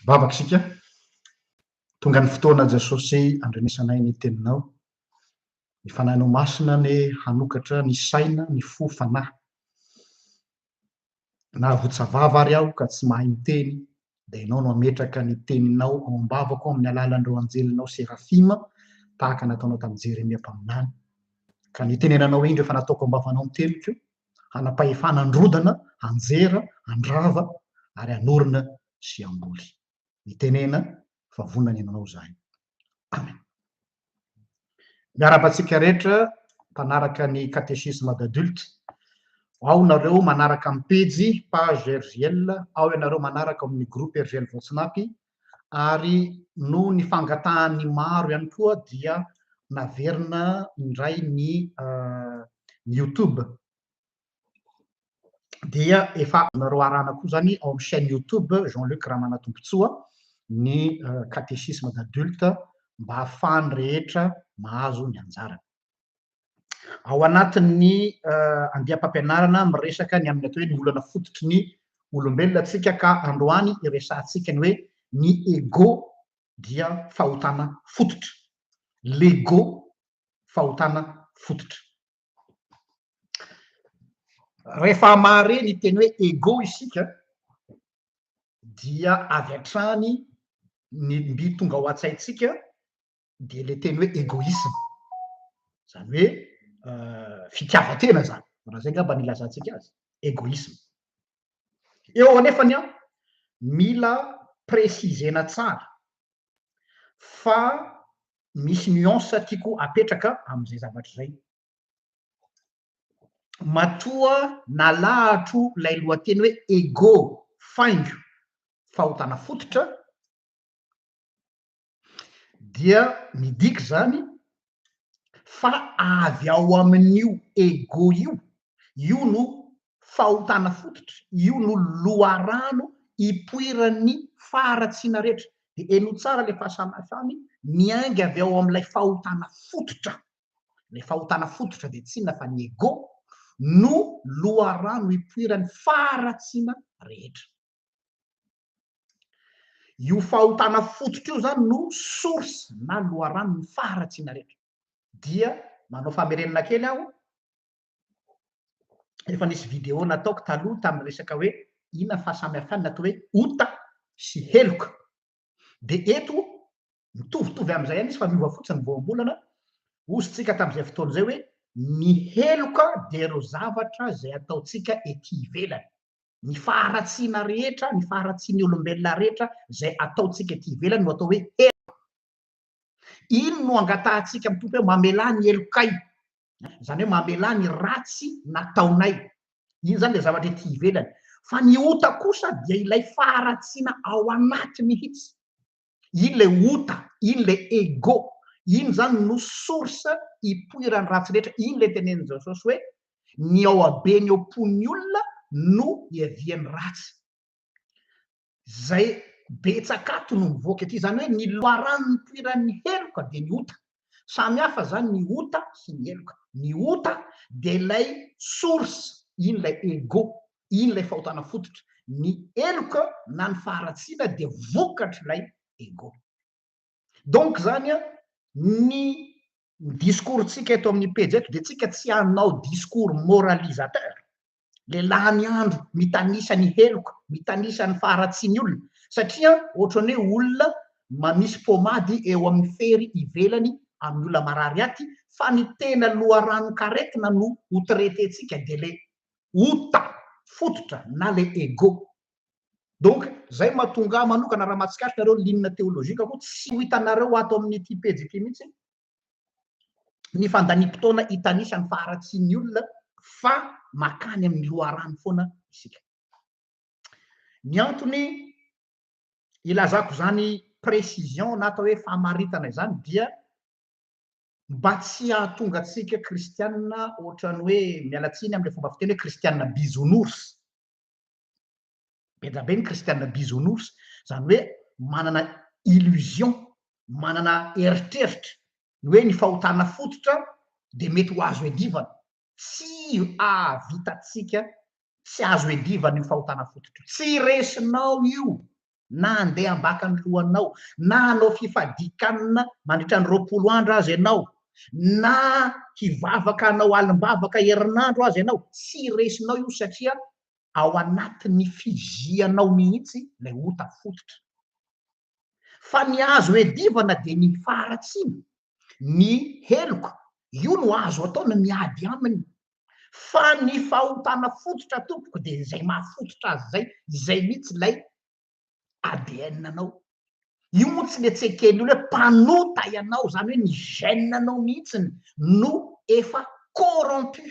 Vavaka isika. Tonga ny fotoana Jesosy andrenesanay ny teninao. Ny fanahinao masina anie hanokatra ny saina, ny fo, fanahy. Na votsa vava ary aho ka tsy mahay miteny, dia ianao no hametraka ny teninao ao am-bavako amin'ny alalan'ireo anjelinao serafima, tahaka nataonao tamin'i Jeremia mpaminany. Ka nitenenanao indro efa nataoko am-bavanao ny teniko, hanam-pahefana handrodana, hanjera, handrava ary hanorina sy hamboly. Mitenena fa vonona ny hanao izahay. Amen. Miarahaba antsika rehetra mpanaraka ny catéchisme d'adulte. Ao nareo manaraka amin'ny pejy page RJL, ao ianareo manaraka amin'ny groupe RJL Voatsinapy ary noho ny fangatahan'ny maro ihany koa dia naverina indray ny ny YouTube. Dia efa azonareo arahana koa izany ao amin'ny chaîne YouTube Jean Luc Ramanatompotsoa ny catéchisme d'adulte mba hahafahan'ny rehetra mahazo ny anjarany. Ao anatin'ny andiam-pampianarana miresaka ny amin'ny atao hoe ny olana fototry ny olombelona tsika ka androany iresahantsika ny hoe ny ego dia fahotana fototra. L'ego Fahotana fototra. Rehefa mahare ny teny hoe ego isika dia avy hatrany ny mby tonga ao an-tsaintsika dia le teny hoe égoïsme, zany hoe fitiavan-tena zany, raha zay angamba ny ilazantsika azy, égoïsme. Eo anefany an, mila préciser-na tsara fa misy nuance tiako apetraka amin'izay zavatra izay. Matoa nalahatro ilay lohateny hoe ego faingo fahotana fototra dia midika izany fa avy ao amin'io ego io, io no fahotana fototra, io no loharano ipoiran'ny faharatsiana rehetra. Dia henoy tsara ilay fahasamihafany, miainga avy ao amin'ilay fahotana fototra. Ilay fahotana fototra dia tsy inona fa ny ego no loharano ipoiran'ny faharatsiana rehetra. Io fahotana fototra io zany no source na loharanon'ny faharatsiana rehetra. Dia manao famerenana kely aho, efa nisy vidéo nataoko taloha tamin'ny resaka hoe inona ny fahasamihafana ny atao hoe ota sy heloka. Dia eto mitovitovy amin'izay ihany izy fa miova fotsiny ny voambolana, hozy tsika tamin'izay fotoana izay hoe ny heloka dia ireo zavatra izay ataontsika ety ivelany. Ny faharatsiana rehetra, ny faharatsian'ny olombelona rehetra izay ataontsika ety ivelany no atao hoe heloka. Iny no angatahantsika amin'ny Tompo hoe mamelà ny helokay. Izany hoe mamelà ny ratsy nataonay. Iny izany ilay zavatra ety ivelany. Fa ny ota kosa dia ilay faharatsiana ao anaty mihitsy. Iny ilay ota, iny ilay ego, iny izany no source ipoiran'ny ratsy rehetra, iny ilay tenenin'i Jesosy hoe ny ao habeny eo am-pon'ny olona no iavian'ny ratsy. Izay betsaka ato no mivoaka ety, izany hoe ny loharano nipoiran'ny heloka dia ny ota. Samy hafa izany ny ota sy ny heloka. Ny ota dia ilay source, iny ilay ego, iny ilay fahotana fototra. Ny heloka na ny faharatsiana dia vokatr'ilay ego. Donc izany an, ny discours-tsika eto amin'ny pejy eto dia tsika tsy hanao discours moralisateur. Le lany andro mitanisa ny heloka, mitanisa ny faharatsian'ny olona, satria ohatran'ny hoe olona manisy pomady eo amin'ny fery ivelany amin'ny olona marary aty, fa ny tena loharanon-karetina no ho traiter-tsika dia le ota fototra na le ego. Donc zay mahatonga ahy manokana raha mahatsikaritra nareo ligne théologique ko tsy ho hitanareo ato amin'ity pejy ity mihitsy ny fandaniam-potoana hitanisa ny faharatsian'ny olona fa makany amin'ny loharano foana isika. Ny antony ilazako izany précision na atao hoe famaritana izany dia mba tsy hahatonga antsika kristianina ohatran'ny hoe, miala tsiny amin'ilay fomba fiteny hoe kristianina bisounours. Be dia be ny kristianina bisounours, izany hoe manana illusion, manana eritreritra ny hoe ny fahotana fototra dia mety ho azo iadivana. Tsy ahavitantsika, tsy azo iadivana io fahotana fototra io. Tsy resinao io na handeha ambaka ny lohanao, na hanao fifadian-kanina mandritra ny 20 andro aza ianao, na hivavaka hanao alim-bavaka herinandro aza ianao, tsy resinao io satria ao anatin'ny fizianao mihitsy ilay ota fototra. Fa ny azo iadivana dia ny faharatsiana, ny heloka, io no azo atao ny miady aminy. Fa ny fahotana fototra tompoko dia izay maha fototra azy izay, izay mihitsy ilay ADN-nao. Io moa tsy le tsy eken'ny olona hoe mpanota ianao, izany hoe ny gène-nao mihitsy no efa corrompu.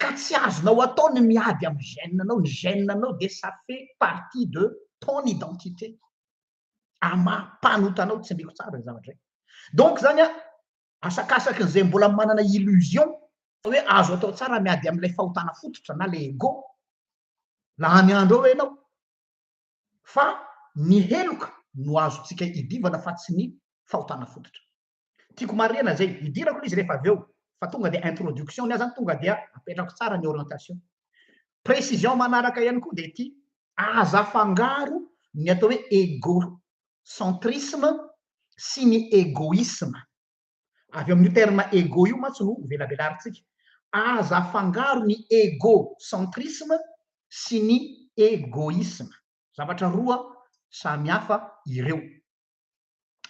Ka tsy azonao atao ny miady amin'ny gène-nao, ny gène-nao dia ça fait partie de ton identité. Ama mpanota anao, tsindriko tsara izay zavatra izay. Donc izany an, asakasaky izay mbola manana illusion fa hoe azo atao tsara miady amin'ilay fahotana fototra na le ego, lany andro eo ianao, fa ny heloka no azontsika idivana fa tsy ny fahotana fototra. Tiako marihana izay, idirako ilay izy rehefa avy eo, fa tonga dia introduction ny ahy zany tonga dia apetrako tsara ny orientation. Précision manaraka ihany koa dia ity, aza afangaro ny atao hoe égocentrisme sy ny égoïsme. Avy amin'io terme ego io mantsy no velabelarintsika. Aza afangaro ny égocentrisme sy ny égoïsme. Zavatra roa samy hafa ireo.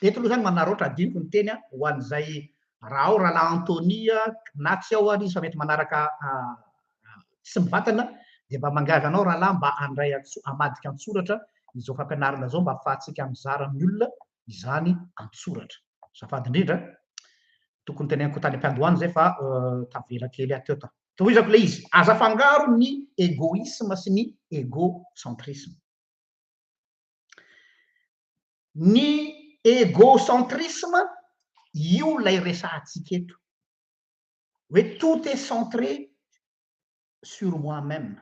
Eto aloha zany manaraotra adinoko ny teny ho an'izay raha ao rahalahy Anthony na tsy ao ary izy fa mety manaraka tsy mivantana dia mba mangavy anao rahalahy mba handray hamadika an-tsoratra izao fampianarana izao mba ahafahantsika mizara amin'ny olona izany an-tsoratra. Azafady indrindra, tokony teneniko tany am-piandohana izay fa tavela kely ato teo. Tohizako ilay izy, aza afangaro ny égoïsme sy ny égocentrisme. Ny égocentrisme, io ilay resahantsika eto, hoe tout est centré sur moi-même.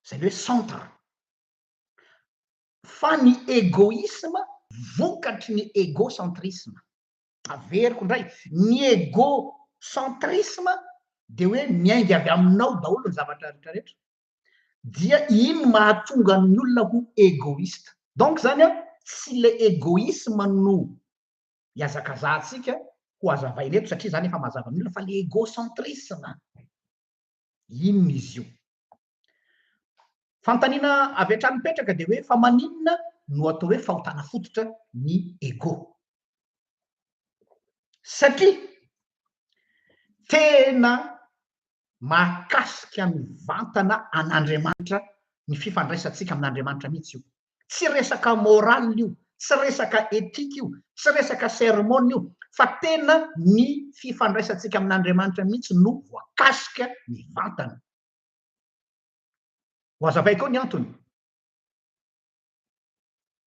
Izay le hoe centre. Fa ny égoïsme vokatry ny égocentrisme. Averiko indray, ny égocentrisme dia hoe miainga avy aminao daholo ny zavatra rehetra rehetra. Dia iny mahatonga ny olona ho égoïste. Donc zany an, tsy le égoïsme no ihazakazahantsika ho hazavaina eto satria zany efa mazava amin'ny olona fa le égocentrisme. Inona izy io? Fanontaniana avy hatrany mipetraka dia hoe fa maninona no atao hoe fahotana fototra ny ego? Satria tena mahakasika mivantana an'Andriamanitra ny fifandraisantsika amin'Andriamanitra mihitsy io. Tsy resaka morale io, tsy resaka éthique io, tsy resaka sermon io, fa tena ny fifandraisantsika amin'Andriamanitra mihitsy no voakasika mivantana. Ho hazavaiko eo ny antony.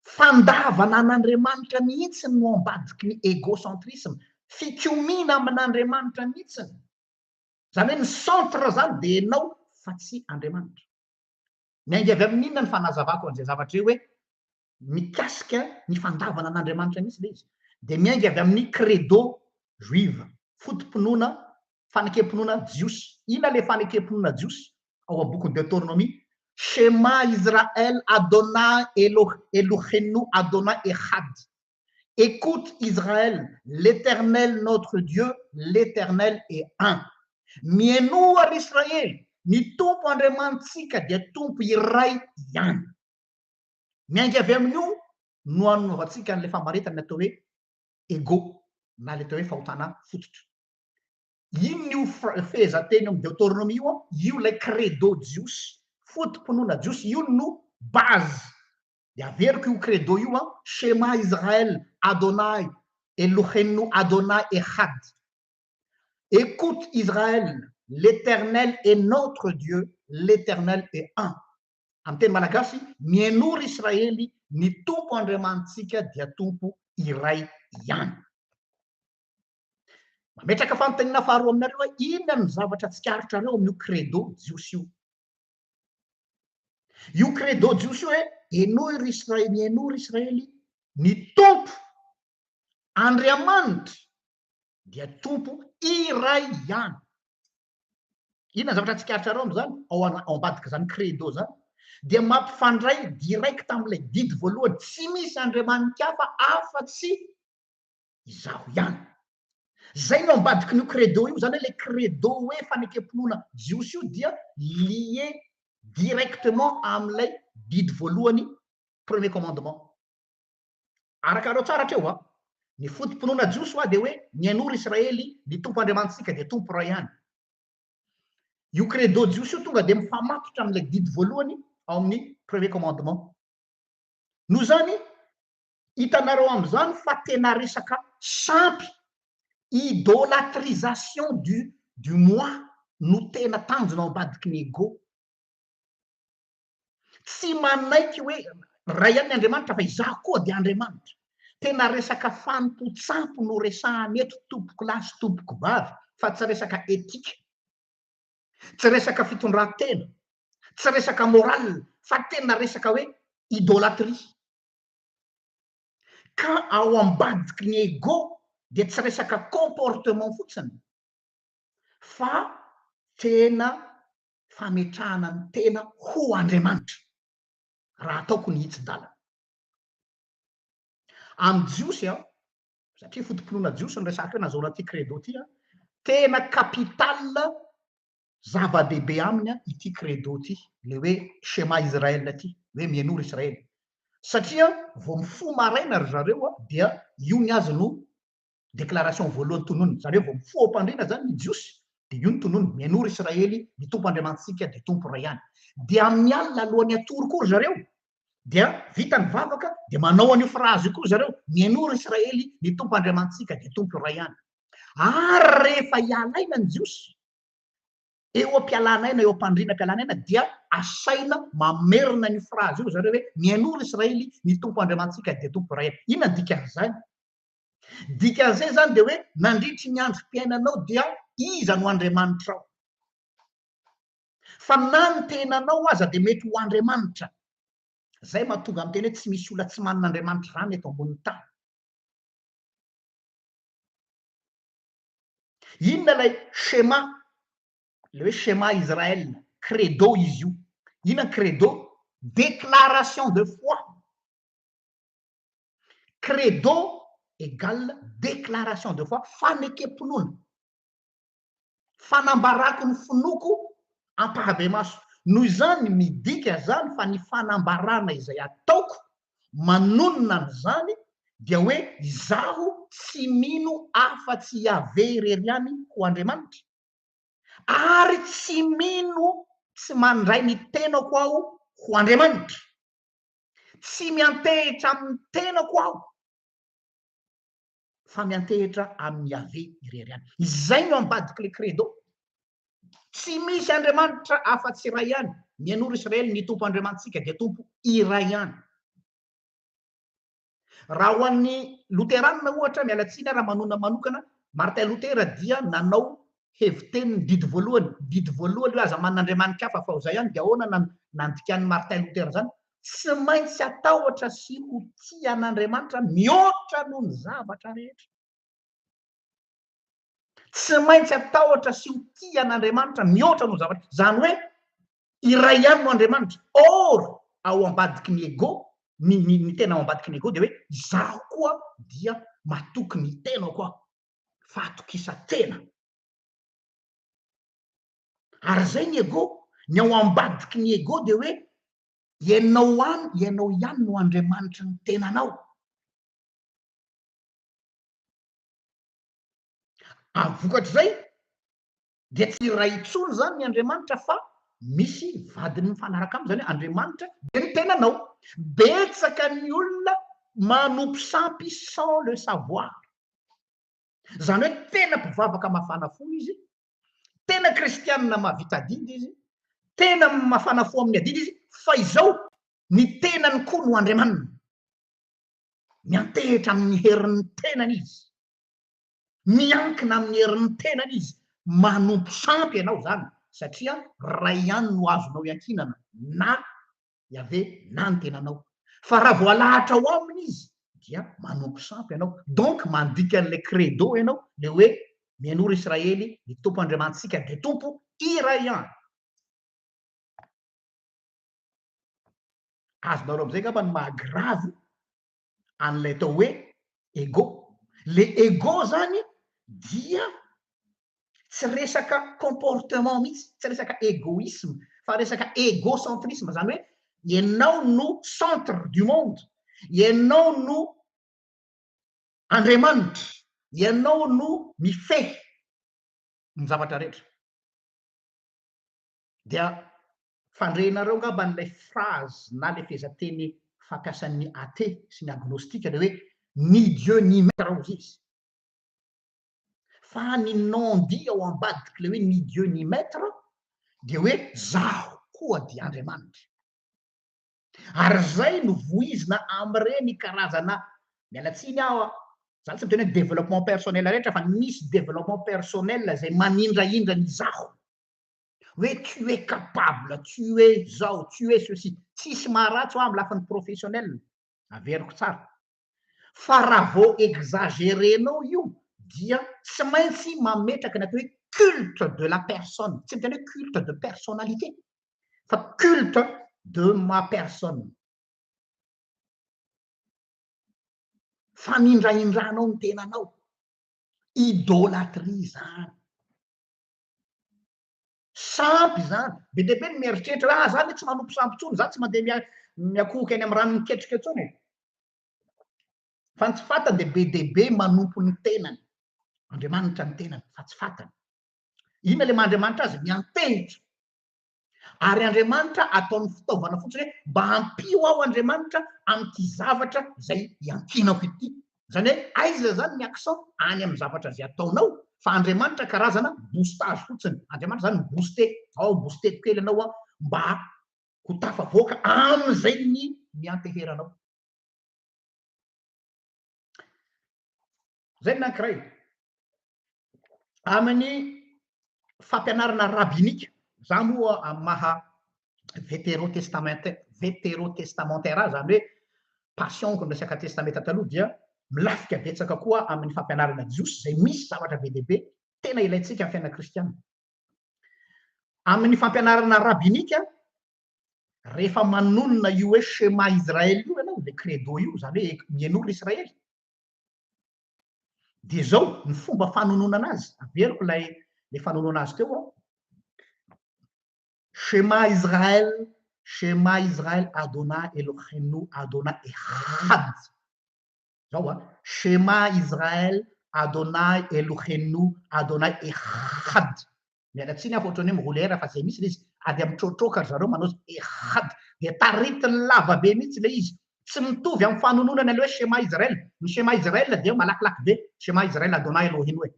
Fandavana an'Andriamanitra mihitsy no ambadiky ny égocentrisme, fikomiana amin'Andriamanitra mihitsy. Izany hoe ny centre izany dia ianao fa tsy Andriamanitra. Miainga avy amin'ny inona ny fanazavako an'izay zavatra io hoe mikasika ny fandavana an'Andriamanitra mihitsy ilay izy. Dia miainga avy amin'ny credo juive, foto-pinoana, fanekem-pinoana jiosy. Inona ilay fanekem-pinoana jiosy ao amin'ny bokin'ny Deoteronomia? Shema Israel Adonai Elohenu Adonai Echad. Écoute Israël, l'Éternel notre Dieu, l'Éternel est un. Mihainoa ry Israely, ny Tompo Andriamanitsika dia Tompo iray ihany. Miainga avy amin'io no anaovantsika an'ilay famaritana atao hoe ego na ilay atao hoe fahotana fototra. Inona io fehezanteny ao amin'ny Deoteronomia io? Io ilay credo jiosy, foto-pinoana jiosy, io no base. Dia averiko io credo io an, Shema Israel, Adonai Elohenu Adonai Echad. Écoute Israël, l'Eternel est notre Dieu, l'Eternel est un. Amin'ny teny malagasy, mihainoa ry Israely, ny Tompo Andriamanitsika dia Tompo iray ihany. Mametraka fanontaniana faharoa aminareo aho, inona no zavatra tsikaritrareo amin'io credo jiosy io? Io credo jiosy io hoe henoy ry Israely, henoy ry Israely, ny Tompo Andriamanitra dia Tompo iray ihany. Inona zavatra tsikaritrareo amin'izany? Ao ao ambadik'izany credo izany dia mampifandray direct amin'ilay didy voalohany, tsy misy andriamani-kafa afa-tsy izaho ihany. Zay no ambadikin'io credo io, zany hoe le credo hoe fanekem-pinoana jiosy io dia lié directement amin'ilay didy voalohany, premier commandement. Arakareo tsara hatreo a! Ny foto-pinoana jiosy hoa dia hoe mihainoa ry Israely, ny Tompo Andriamanitsika dia Tompo iray ihany. Io credo jiosy io tonga dia mifamatotra amin'ilay didy voalohany ao amin'ny premier commandement. Noho izany, Hitanareo amin'izany fa tena resaka sampy, idolatrisation du du moi no tena tanjona ao ambadiky ny ego. Tsy manaiky hoe ray ihany ny Andriamanitra fa izaho koa dia Andriamanitra. Tena resaka fanompoan-tsampy no resahana eto tompokolahy sy tompokovavy fa tsy resaka éthique. Tsy resaka fitondran-tena, tsy resaka morale fa tena resaka hoe idolatrie. Ka ao ambadiky ny ego dia tsy resaka comportement fotsiny fa tena fametrahana ny tena ho Andriamanitra, raha ataoko ny hitsin-dalana. Amin'ny Jiosy an, Satria foto-pinoana jiosy no resahako eo nazahoana ity credo ity an, tena capital zava-dehibe aminy ity credo ity, le hoe Shema Israel ity, hoe mihainoa ry Israely. Satria vao mifoha maraina ry zareo an, dia io ny azy no déclaration voalohany tononiny. Izany hoe vao mifoha am-pandriana izany ny Jiosy dia io no tononiny, mihainoa ry Israely, ny Tompo Andriamanitsika dia Tompo iray ihany. Dia amin'ny alina alohan'ny hatory koa ry zareo dia vita ny vavaka dia manao an'io phrase io koa zareo, mihainoa ry Israely, ny Tompo Andriamanitsika dia Tompo iray ihany. Ary rehefa hiala aina ny Jiosy, eo am-pialana aina, eo am-pandriana am-pialana aina dia asaina mamerina an'io phrase io zareo hoe, mihainoa ry Israely, ny Tompo Andriamanitsika dia Tompo iray ihany. Inona ny dikan'izany? Dikan'izay izany dia hoe nandritry ny androm-piainanao dia iza no Andriamanitrao? Fa na ny tenanao aza dia mety ho Andriamanitra. Zay mahatonga miteny hoe tsy misy olona tsy manana Andriamanitra izany eto ambonin'ny tany. Inona ilay schéma? Ilay hoe schéma Israël, credo izy io. Inona ny credo? Déclaration de foi. Credo égale déclaration de foi, fanekem-pinoana. Fanambarako ny finoako ampahabemaso. Noho izany, midika izany fa ny fanambarana izay ataoko manonona an'izany dia hoe izaho tsy mino afa-tsy Yaveh irery ihany ho Andriamanitra, ary tsy mino tsy mandray ny tenako aho ho Andriamanitra. Tsy miantehitra amin'ny tenako aho. Fa miantehitra amin'i Yaveh irery ihany. Izay no ambadik'ilay credo. Tsy misy Andriamanitra afa-tsy iray ihany. Mihainoa ry Israely, ny Tompo Andriamanitsika dia Tompo iray ihany. Raha ho an'ny Loteranina ohatra, miala tsiny aho raha manonona manokana, Martin Luther dia nanao heviteny ny didy voalohany. Didy voalohany hoe aza manana andriamanitra hafa fa ho izay ihany, dia ahoana nandikan'i Martin Luther izany? Tsy maintsy hatahotra sy ho tia an'Andriamanitra mihoatra noho ny zavatra rehetra. Tsy maintsy hatahotra sy ho tia an'Andriamanitra mihoatra noho ny zavatra. Izany hoe iray ihany no Andriamanitra. Or, ao ambadiky ny ego, ny, ny, ny tena ao ambadiky ny ego dia hoe izaho koa dia matoky ny tenako aho. Fahatokisan-tena. Ary izay ny ego. Ny ao ambadiky ny ego dia hoe ianao any, ianao ihany no Andriamanitry ny tenanao. Ary vokatr'izay dia tsy iray intsony izany ny Andriamanitra fa misy vadiny mifanaraka aminy, izany hoe Andriamanitra dia ny tenanao. Betsaka ny olona manompo sampy sans le savoir. Izany hoe tena mpivavaka mafana fo izy, tena kristianina mahavita adidy izy, tena mafana fo amin'ny adidy izy, fa izao ny tenany koa no Andriamaniny. Miantehitra amin'ny herin'ny tenany izy. Miankina amin'ny herin'ny tenany izy. Manompo sampy ianao izany, satria ray ihany no azonao iankinana, na Yaveh na ny tenanao. Fa raha vao alahatrao aminy izy dia manompo sampy ianao. Donc mandika an'ilay credo ianao, le hoe mihainoa ry Israely, ny Tompo Andriamanitsika dia Tompo iray ihany. Azonareo amizay angamba ny maha grave an'ilay atao hoe ego. Le ego zany dia tsy resaka comportement mihitsy, tsy resaka egoisme, fa resaka egocentrisme, zany hoe ianao no centre du monde, ianao no Andriamanitra, ianao no mifehy ny zavatra rehetra. Dia fandrehinareo angamba an'ilay phrase na ilay fehezanteny fampiasan'ny athée sy ny agnostique ilay hoe ni Dieu ni maître hozy izy. Fa ny non-dit ao ambadik'ilay hoe ni Dieu ni maître dia hoe zaho koa dia Andriamanitra. Ary izay no voizina amin'ireny karazana, miala tsiny aho, za tsy miteny hoe développement personnel rehetra fa misy développement personnel izay manindrahindra ny izaho. Hoe tu es capable, tu es zao, tu es ceci. Tsisy maharatsy hoa amin'ny lafiny professionnel. Averiko tsara. Fa raha vao exagerenao io dia tsy maintsy mametraka ny atao hoe culte de la personne. Tsy miteny hoe culte de personnalité fa culte de ma personne. Fanindrahindranao ny tenanao. Idolatrie izany. Sampy izany. Be dia be ny mieritreritra hoe ah za anie tsy manompo sampy intsony, za tsy mandeha miakohoka eny amin'ny rano miketrika intsony e. Fa ny tsy fantany dia be dia be manompo ny tenany. Andriamanitra ny tenany, fa tsy fantany. Inona ilay maha Andriamanitra azy? Miantehitra. Ary Andriamanitra ataony fitaovana fotsiny hoe mba ampio aho Andriamanitra amin'ity zavatra izay iankinako ity. Izany hoe aiza izany ny accent? Any amin'ny zavatra izay ataonao fa Andriamanitra karazana boostage fotsiny. Andriamanitra izany mi-booster, ao booster-ko kely ianao an, mba ho tafavoaka amin'izay ny nianteheranao. Izay ny anankiray. Amin'ny fampianarana rabinika, za moa amin'ny maha veterotestamentaire, veterotestamentaire ahy, izany hoe passion-ko ny resaka testamenta taloha dia milafika betsaka koa amin'ny fampianarana jiosy izay misy zavatra be dia be tena ilaintsika amin'ny fiainana kristiana. Amin'ny fampianarana rabinika, rehefa manonona io hoe Shema Israel io ianao, ilay credo io, izany hoe mihainoa ry Israely, Dia izao ny fomba fanononana azy, averiko ilay ilay fanonona azy teo an. Shema Israel, Shema Israel Adonai Eloheinu Adonai Echad. Zao an, Shema Israel Adonai Eloheinu Adonai Echad. Miala tsiny aho fa ohatran'ny hoe mi-rouler fa zay mihitsy ilay izy, ady amin'ny trotroka ry zareo manao ehad, dia taritiny lava be mihitsy ilay izy, tsy mitovy amin'ny fanononana ilay hoe Shema Israel, ny Shema Israel dia malakilaky be, Shema Israel Adonai Elohinu e,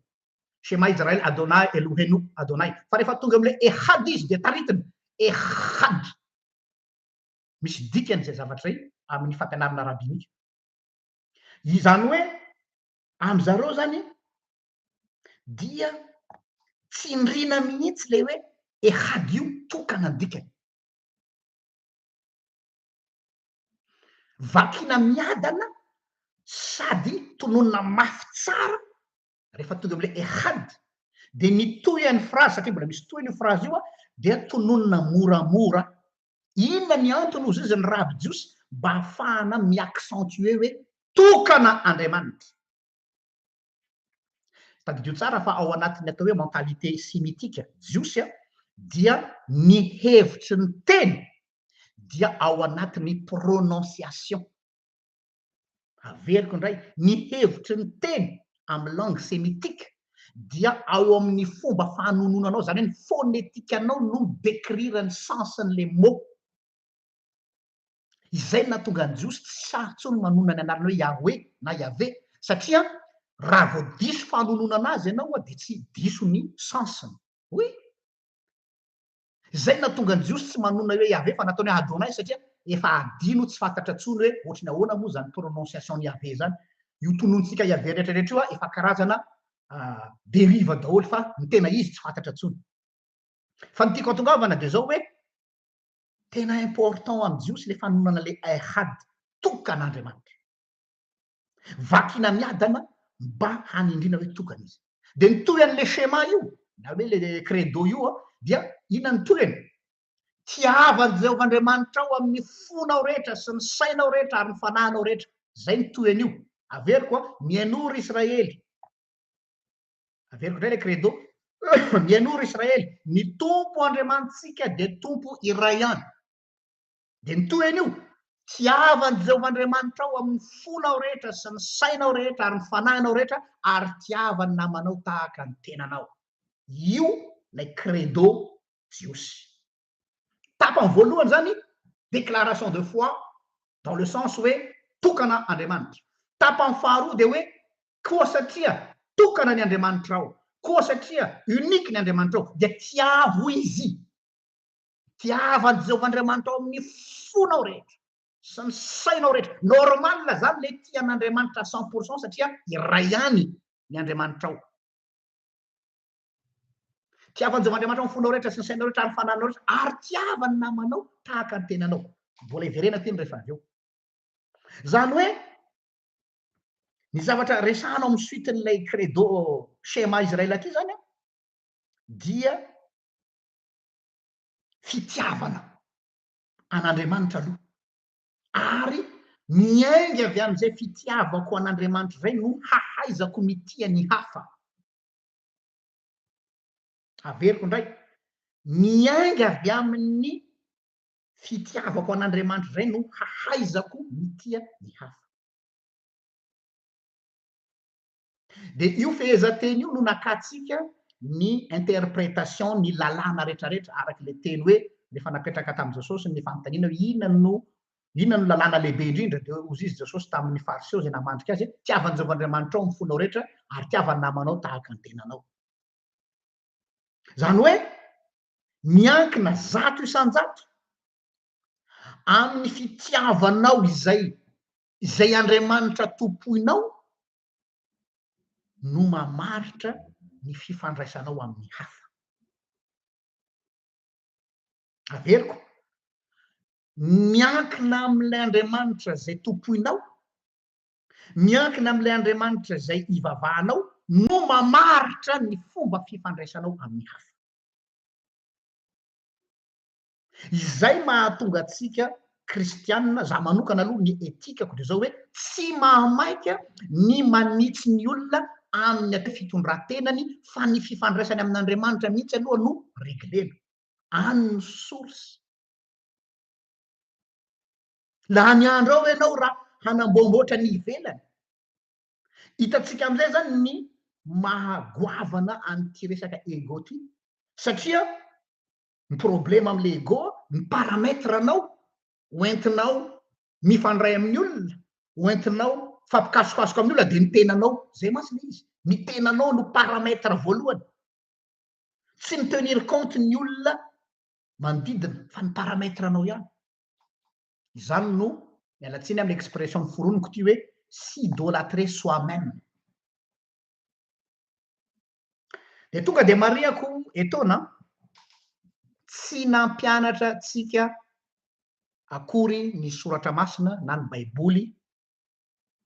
Shema Israel Adonai Elohenu Adonai, fa rehefa tonga amin'ilay ehad izy dia taritiny, ehad. Misy dikany izay zavatra izay amin'ny fampianarana rabinika. Izany hoe amin-dry zareo izany dia tsindriana mihitsy ilay hoe ehad io, tokana ny dikany. Vakiana miadana sady tononina mafy tsara rehefa tonga amin'ilay ehad, dia ny tohin'ny phrase, satria mbola misy tohiny io phrase io, dia tononina moramora. Inona ny antony hozy izy ny raby jiosy mba hahafahana mi-accentuer hoe tokana Andriamanitra. Tadidio tsara fa ao anatin'ny atao hoe mentalité semitique jiosy dia ny hevitry ny teny dia ao anatin'ny prononciation. Averiko indray, ny hevitry ny teny amin'ny langue semitique dia ao amin'ny fomba fanononanao, izany hoe ny phonétique-nao no mi-décrire ny sens-n'ilay mot. Izay no nahatonga ny Jiosy tsy sahy intsony manonona ny anarana hoe Yahweh na Yaveh, satria raha vao diso fanononana azy ianao dia tsy diso ny sens-ny. Oui. Izay no nahatonga ny Jiosy tsy manonona hoe Yaveh fa nataony hoe Adonai satria efa adino tsy fantatra intsony hoe ohatry ny ahoana moa izany prononciation-n'i Yaveh izany. Io tononontsika Yaveh rehetra rehetra io efa karazana derive daholo fa ny tena izy tsy fantatra intsony. Fa ny tiako hatongavana dia izao hoe Tena important amin'ny Jiosy le fanononana le Ehad, tokana Andriamanitra. Vakina miadana mba hanindriana hoe tokana izy. Dia ny tohin'le schéma io, na hoe le credo io, dia inona ny tohiny? Tiava an'i Jehovah Andriamanitrao amin'ny fonao rehetra sy ny sainao rehetra ary ny fanahinao rehetra. Izay ny tohin'io. Averiko, mihainoa ry Israely. Averiko indray ilay credo. Mihainoa ry Israely, ny Tompo Andriamanitsika dia Tompo iray ihany. Dia ny tohiny io, tiava an'i Jehovah Andriamanitrao amin'ny fonao rehetra sy ny sainao rehetra ary ny fanahinao rehetra ary tiava ny namanao tahaka ny tenanao. Io ilay credo jiosy. Tapany voalohany izany, déclaration de foi dans le sens hoe tokana Andriamanitra. Tapany faharoa dia hoe koa satria tokana ny Andriamanitrao, koa satria unique ny Andriamanitrao, dia tiavo Izy. Tiava an'i Jehovah Andriamanitrao amin'ny fonao rehetra sy ny sainao rehetra. Normal izany ilay tia an'Andriamanitra à cent pour cent satria iray ihany ny Andriamanitrao. Tiava an'i Jehovah Andriamanitra amin'ny fonao rehetra sy ny sainao rehetra ary ny fanahinao rehetra ary tiava ny namanao tahaka ny tenanao. Mbola hiverenako iny rehefa avy eo. Izany hoe ny zavatra resahana ao amin'ny suite-n'ilay credo Shema Israel aty izany dia fitiavana an'Andriamanitra aloha ary Miainga avy amin'izay fitiavako an'Andriamanitra izay no hahaizako mitia ny hafa. Averiko indray, miainga avy amin'ny fitiavako an'Andriamanitra izay no hahaizako mitia ny hafa. Dia io fehezanteny io no nakantsika ny interprétation ny lalàna rehetrarehetra araka ilay teny hoe rehefa napetraka tamin'i Jesosy ny fanontaniana hoe inona no inona no lalàna lehibe indrindra dia hozy izy Jesosy tamin'ny Fariseo izay namandrika azy hoe tiava an'i Jehovah Andriamanitrao amin'ny fonao rehetra ary tiava ny namanao tahaka ny tenanao. Izany hoe miankina 100% amin'ny fitiavanao izay izay Andriamanitra tompoinao no mamaritra ny fifandraisanao amin'ny hafa. Averiko, miankina amin'ilay Andriamanitra izay tompoinao, miankina amin'ilay Andriamanitra izay ivavahanao no mamaritra ny fomba fifandraisanao amin'ny hafa. Izay mahatonga antsika kristianina, za manokana aloha ny etikako dia zao hoe tsy mahamaika ny manitsy ny olona amin'ny atao fitondran-tenany fa ny fifandraisany amin'Andriamanitra mihitsy aloha no reglena. Any ny source. Lany andro ao ianao raha hanamboamboatra ny ivelany. Hitantsika amin'izay zany ny maha goavana an'ity resaka ego ty satria ny problema amle ego ny paramètre anao hoentinao mifandray amin'ny olona hoentinao fampikasokasoka amin'ny olona dia ny tenanao zay mantsy le izy ny tenanao no paramètre voalohany tsy mi tenir compte ny olona manodidina fa ny paramètre anao ihany izany no miala tsiny amin'ny expression noforoniko ty hoe s'idolâtrer soi-même Dia tonga dia marihako etoana, tsy nampianatra antsika akory ny soratra masina na ny baiboly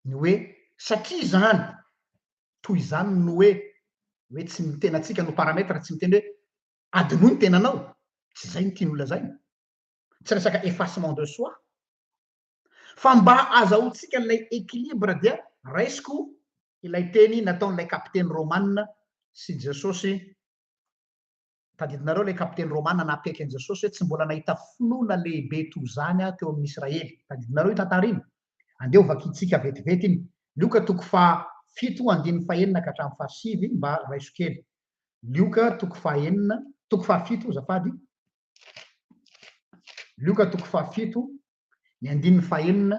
ny hoe satria izany toy izany no hoe hoe tsy ny tenantsika no paramètre, tsy miteny hoe adinoy ny tenanao, tsy izay no tiany holazaina, tsy resaka effacement de soi, Fa mba azahoantsika ilay équilibre dia raisiko ilay teny nataon'ilay kapiteny romana sy Jesosy, tadidinareo ilay kapiteny romana nampiaiky an'i Jesosy hoe tsy mbola nahita finoana lehibe toy izany aho teo amin'ny Israely. Tadidinareo io tantara iny? Andeha ho vakintsika vetivety iny. Lioka toko faha fito andininy fahenina ka hatramin'ny fahasivy mba raiso kely. Lioka toko fahenina, toko fahafito azafady, Lioka toko fahafito, ny andininy fahenina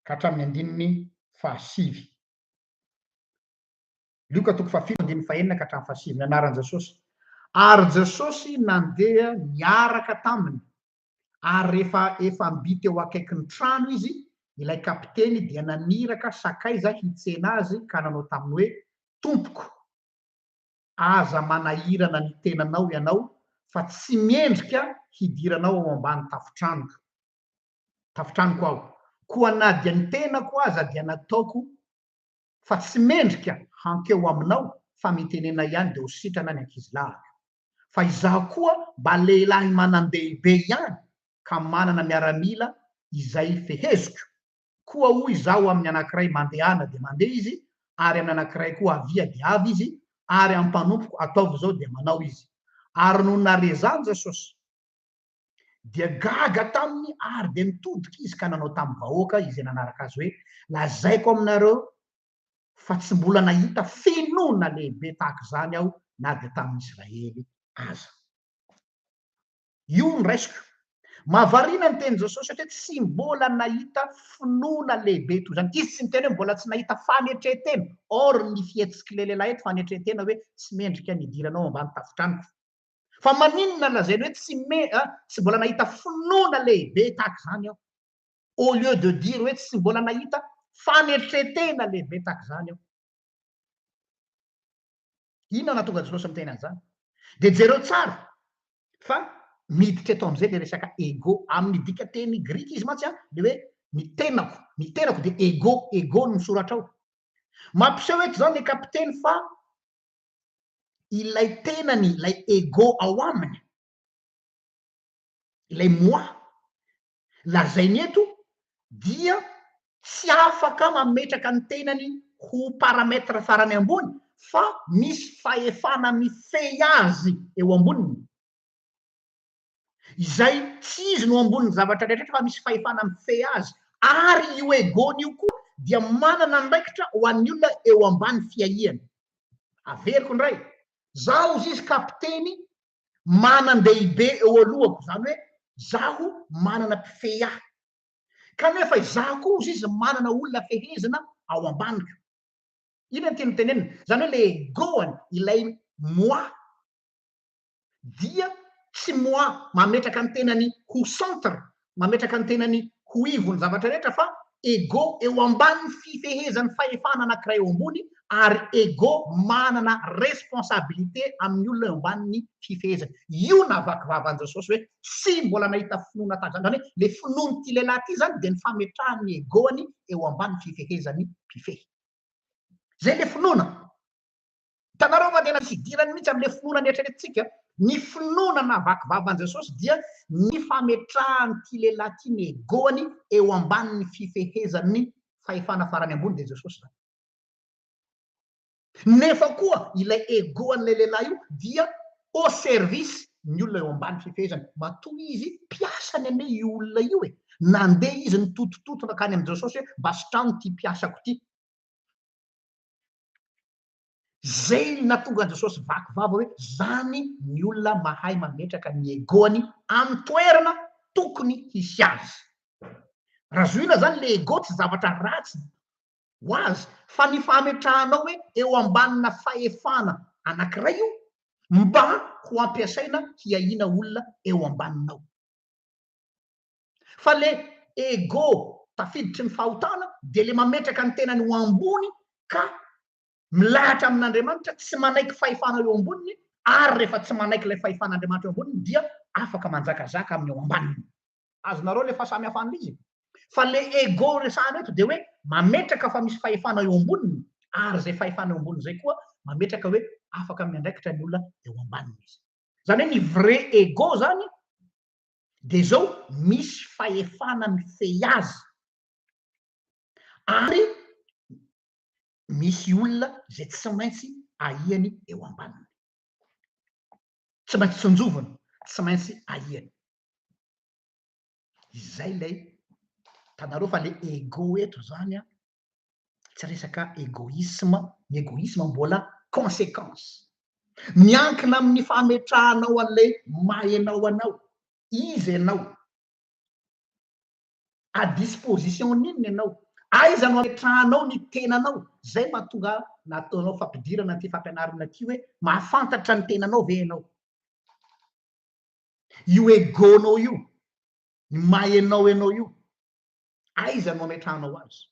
ka hatramin'ny andininy fahasivy. Lioka toko fahafito, andininy fahenina ka hatramin'ny fahasivy, ny anaran'i Jesosy. Ary Jesosy nandeha niaraka taminy, ary rehefa efa mby teo akaikin'ny trano izy, ilay kapiteny dia naniraka sakaiza hitsena azy ka nanao taminy hoe, Tompoko, Aza manahirana ny tenanao ianao fa tsy mendrika hidiranao ao ambany tafotranoko tafotranoko aho. Koa na dia ny tenako aza dia nataoko fa tsy mendrika hankeo aminao fa mitenena ihany dia ho sitrana ny ankizilahiko. Fa izaho koa mba lehilahy manan-dehibe ihany ka manana miaramila izay feheziko. Koa hoy izaho amin'ny anankiray, Mandehana, dia mandeha izy, ary amin'ny anankiray koa, Avia, dia avy izy, ary amin'ny mpanompoko, Ataovy izao, dia manao izy. Ary nony nahare izany Jesosy, dia gaga taminy, ary dia nitodika izy ka nanao tamin'ny vahoaka izay nanaraka azy hoe, Lazaiko aminareo fa tsy mbola nahita finoana lehibe tahaka izany aho na dia tamin'ny Israely aza. Io no raisiko. Mahavariana ny tenin'i Jesosy satria tsy mbola nahita finoana lehibe toy izany. Izy tsy niteny hoe mbola tsy nahita fanetren-tena. Or ny fihetsik'ilay lehilahy eto fanetren-tena hoe tsy mendrika ny hidiranao ambany tafon-tranoko. Fa maninona lazainy hoe tsy me, tsy mbola nahita finoana lehibe tahaka izany aho. Au lieu de dire hoe tsy mbola nahita fanetren-tena lehibe tahaka izany aho. Inona no nahatonga Jesosy miteny an'izany? Dia jereo tsara fa miditra eto amin'izay ilay resaka ego. Amin'ny dikanteny grika izy mantsy an, ilay hoe ny tenako, ny tenako dia ego, ego no misoratra ao. Mampiseho eto izany ilay kapiteny fa ilay tenany, ilay ego ao aminy, ilay moi, lazainy eto dia. tsy afaka mametraka ny tenany ho paramètre farany ambony fa misy fahefana mifehy azy eo amboniny. Izay tsy izy no ambonin'ny zavatra rehetra fa misy fahefana mifehy azy ary io ego-ny io koa dia manana andraikitra ho an'ny olona eo ambany fiahiany. Averiko indray, zaho hozy izy kapiteny manan-dehibe eo alohako, izany hoe zaho manana mpifehy ahy. Kanefa izaho koa hozy izy manana olona fehezina ao ambaniko. Inona no tiany ho tenenina? Izany hoe le ego-ny, ilay moi, dia tsy moi mametraka ny tenany ho centre, mametraka ny tenany ho ivon'ny zavatra rehetra fa ego eo ambanin'ny fifehezan'ny fahefana anankiray eo ambony ary ego manana responsabilité amin'ny olona eo ambanin'ny fifehezany. Io navaky vava an'i Jesosy hoe tsy mbola nahita finoana tahaka izany. Izany hoe le finoan'ity lehilahy ity izany dia ny fametrahany ny ego-ny eo ambany fifehezan'ny mpifehy. Izay le finoana. Hitanareo fa tena tsy idirany mihitsy amin'ilay finoana neritreretintsika. Ny finoana nahavaky vava an'i Jesosy dia ny fametrahan'ity lehilahy ity ny ego-ny eo ambanin'ny fifehezan'ny fahefana farany ambony dia Jesosy izany. Nefa koa ilay ego an'ilay lehilahy io dia au service ny olona eo ambany fifehezany. Matoa izy mpiasany anie io olona io e. Nandeha izy nitotototo nankany amin'i Jesosy hoe mba sitrano ity mpiasako ity. Zay ny nahatonga an'i Jesosy vaky vava hoe zany ny olona mahay mametraka ny ego-ny amin'ny toerana tokony hisy azy. Raha zohina zany le ego tsy zavatra ratsy ho azy fa ny fametrahanao hoe eo ambanina fahefana anankiray io mba ho ampiasaina hiahiana olona eo ambaninao. Fa le ego tafiditry ny fahotana dia le mametraka ny tenany ho ambony ka milahatra amin'Andriamanitra, tsy manaiky fahefana eo amboniny, ary rehefa tsy manaiky ilay fahefan'Andriamanitra eo amboniny dia afaka manjakazaka amin'ny eo ambaniny. Azonareo le fahasamihafan'ilay izy? Fa le ego resahana eto dia hoe mametraka fa misy fahefana eo amboniny, ary izay fahefana eo amboniny izay koa mametraka hoe afaka miandraikitra ny olona eo ambaniny izy. Izany hoe ny vrai ego izany dia izao misy fahefana mifehy azy ary misy olona izay tsy maintsy ahiany eo ambaniny. Tsy maintsy tsinjoviny, tsy maintsy ahiany. Izay ilay, hitanareo fa ilay ego eto izany an, tsy resaka egoisme, ny egoisme mbola conséquence. Miankina amin'ny fametrahanao an'ilay maha ianao anao, iza ianao, à disposition n'inona ianao, aiza no ametrahanao ny tenanao, zay mahatonga nataonao fampidirana an'ity fampianarana ity hoe mahafantatra ny tenanao ve ianao, io ego-nao io, ny maha ianao ianao io, aiza no ametrahanao azy.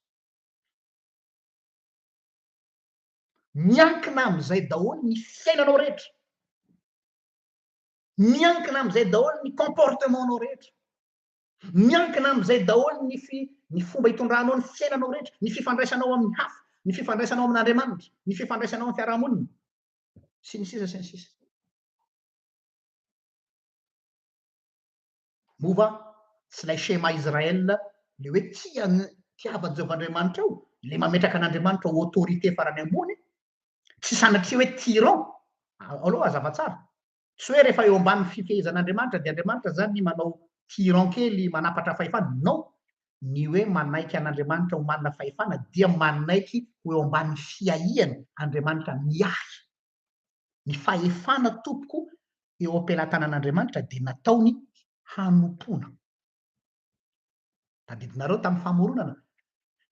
Miankina amin'izay daholo ny fiainanao rehetra. Miankina amin'izay daholo ny comportement-nao rehetra. Miankina amin'izay daholo ny fi, ny fomba itondranao ny fiainanao rehetra, ny fifandraisanao amin'ny hafa, ny fifandraisanao amin'Andriamanitra, ny fifandraisanao amin'ny fiarahamonina, sy ny sisa sy ny sisa. Moa va tsy ilay Shema Israel, ilay hoe tia ny, tiava an'i Jehovah Andriamanitrao, ilay mametraka an'Andriamanitra ho autorité farany ambony, tsy sanatria hoe tyran, aloha hazava tsara, tsy hoe rehefa eo ambany fifehezan'Andriamanitra dia Andriamanitra zany manao tyran kely manapatra fahefana, non, ny hoe manaiky an'Andriamanitra ho manana fahefana dia manaiky ho eo ambany fiahiany Andriamanitra miahy. Ny fahefana tompoko eo am-pelatanan'Andriamanitra dia nataony hanompoana. Tadidinareo tamin'ny famoronana,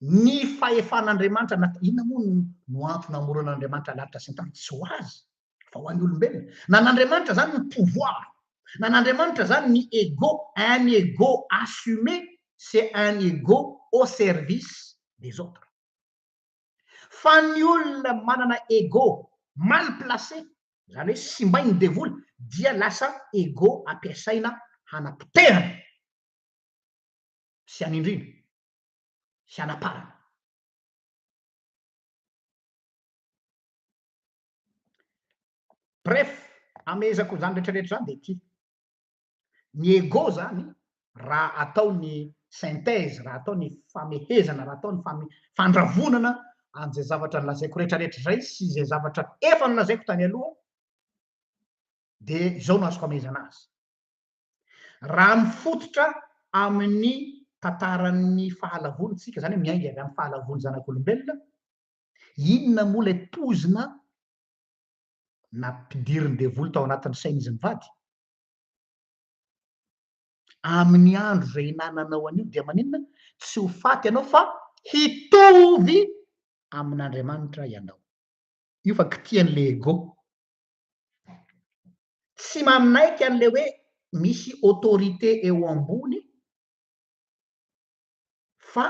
ny fahefan'Andriamanitra nat-, inona moa no no antony namoronan'Andriamanitra lanitra sy ny tany? Tsy ho azy, fa ho an'ny olombelona. Nan'Andriamanitra izany ny pouvoir, nan'Andriamanitra izany ny ego, un ego assumé, c'est un ego au service des autres. Fa ny olona manana ego mal placé, izany hoe simbain'ny devoly, dia lasa ego ampiasaina hanapotehana sy hanindriana sy hanaparana. Bref, amehezako izany rehetra rehetra izany dia ity. Ny ego izany raha atao ny. synthèse, raha atao ny famehezana, raha atao ny fame, fandravonana an'izay zavatra nolazaiko rehetrarehetra izay sy izay zavatra efa nolazaiko tany aloha, dia izao no azoko amehezana azy. Raha mifototra amin'ny tantaran'ny fahalavoana isika, izany hoe miainga avy amin'ny fahalavoan'ny zanak'olombelona, inona moa ilay poizina nampidirin'ny devoly tao anatin'ny sain'izy mivady? Amin'ny andro izay hinananao an'io dia maninona? Tsy ho faty ianao fa hitovy amin'Andriamanitra ianao. Io fa kitihan'ilay ego. Tsy manaiky an'ilay hoe misy autorité eo ambony fa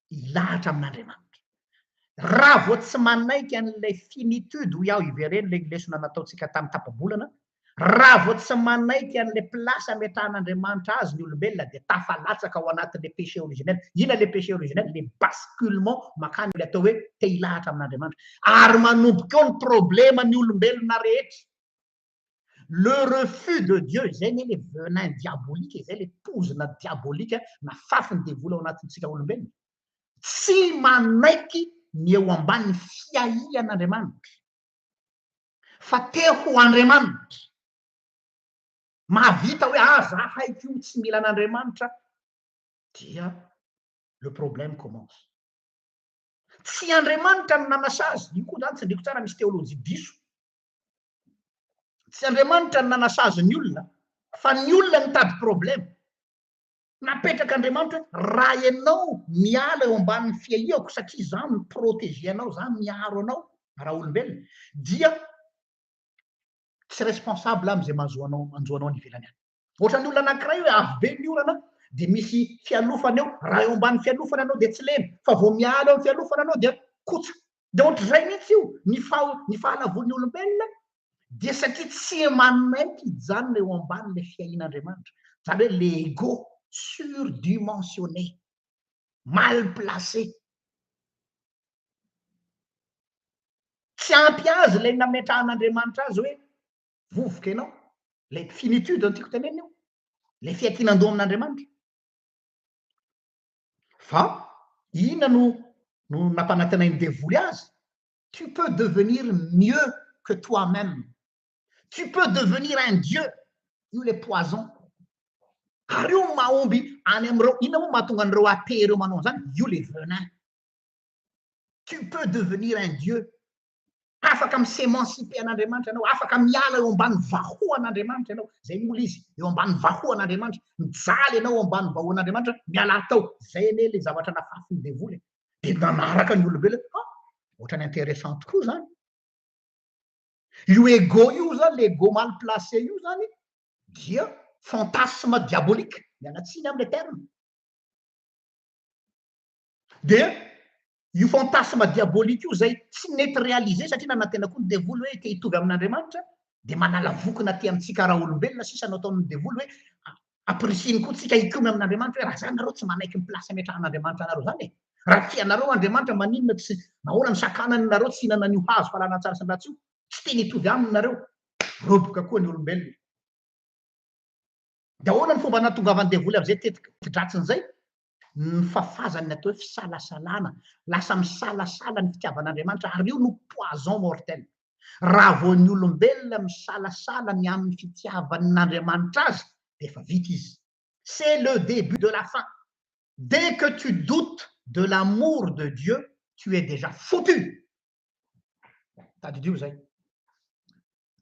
hilahatra amin'Andriamanitra. Raha vao tsy manaiky an'ilay finitude, hoy aho, ivereno ilay lesona nataontsika tamin'ny tapa-bolana, raha vao tsy manaiky an'ilay place ametrahan'Andriamanitra azy ny olombelona dia tafalatsaka ao anatin'ilay péché originel. Inona ilay péché originel? Ilay basculement mankany ilay atao hoe te hilahatra amin'Andriamanitra. Ary manomboka eo ny probleman'ny olombelona rehetra. Le refus de Dieu, izay anie le venin diabolique, izay le pozina diabolika nafafin'ny devoly ao anatintsika olombelona. Tsy manaiky ny eo ambanin'ny fiahian'Andriamanitra, fa te ho Andriamanitra. Mahavita hoe ah za haiko io, tsy mila an'Andriamanitra, dia le problème commence. Tsy Andriamanitra no nanasazy, io koa zany tsindriko tsara misy teolojia diso. Tsy Andriamanitra no nanasazy ny olona fa ny olona nitady problème. Napetrak'Andriamanitra hoe raha ianao miala eo ambanin'ny fiahiako satria izaho mi-protéger anao, izaho miaro anao raha olombelona dia tsy responsable amin'izay mahazo anao manjo anao any ivelany any. Ohatran'ny olona anankiray hoe avy be ny orana dia misy fialofana eo, raha eo ambanin'ny fialofana ianao dia tsy lena fa vao miala eo amin'ny fialofana ianao dia kotsa. Dia ohatr'izay mihitsy io, ny faha, ny fahalavoan'ny olombelona dia satria tsy manaiky hijanona eo ambanin'ilay fiahian'Andriamanitra. Izany hoe l'ego surdimensionné, mal placé. Tsy ampy azy ilay nametrahan'Andriamanitra azy hoe vovoka ianao, ilay finitude no tiako tenenina io, ilay fiankinan-doha amin'Andriamanitra. Fa inona no no nampanantenain'ny devoly azy? Tu peux devenir mieux que toi-même. Tu peux devenir un dieu. Io le poison. Ary io mahomby any amin'ireo, inona moa mahatonga an'ireo athée ireo manao an'izany? Io le venin. Tu peux devenir un dieu. Afaka mi-s'émanciper an'Andriamanitra ianao, afaka miala eo ambany vahoan'Andriamanitra ianao, zay moa le izy, eo ambany vahoan'Andriamanitra, mijaly ianao eo ambany vahoan'Andriamanitra, mialà tao, zay anie le zavatra nafafin'ny devoly e, de nanaraka ny olombelona, ah, ohatrany intéressant tokoa zany. Io ego io zany, le ego mal placé io zany, dia fantasme diabolique, miala tsiny amle terme. Dia io fantasme diabolique io izay tsy nety réaliser satria nanantena koa ny devoly hoe te hitovy amin'Andriamanitra dia manala vokona aty amintsika raolombelona sisa no ataon'ny devoly hoe ampirisihiny koa tsika hikomy amin'Andriamanitra hoe raha zany nareo tsy manaiky ny place ametrahan'Andriamanitra anareo zany e, raha tianareo Andriamanitra maninona tsy nahoana ny sakanany nareo tsy hihinana an'io hazo fahalalana tsara sy ny ratsy io, tsy teny hitovy aminy nareo, roboka koa ny olombelona. Dia ahoana ny fomba nahatongavan'ny devoly amin'izay teti-dratsiny izay? Ny fafazany ny atao hoe fisalasalana, lasa misalasala ny fitiavan'Andriamanitra ary io no poison mortel. Raha vao ny olombelona misalasala ny amin'ny fitiavan'Andriamanitra azy dia efa vita izy. C'est le début de la fin. Dès que tu doutes de l'amour de Dieu, tu es déjà foutu. Tadidio izay.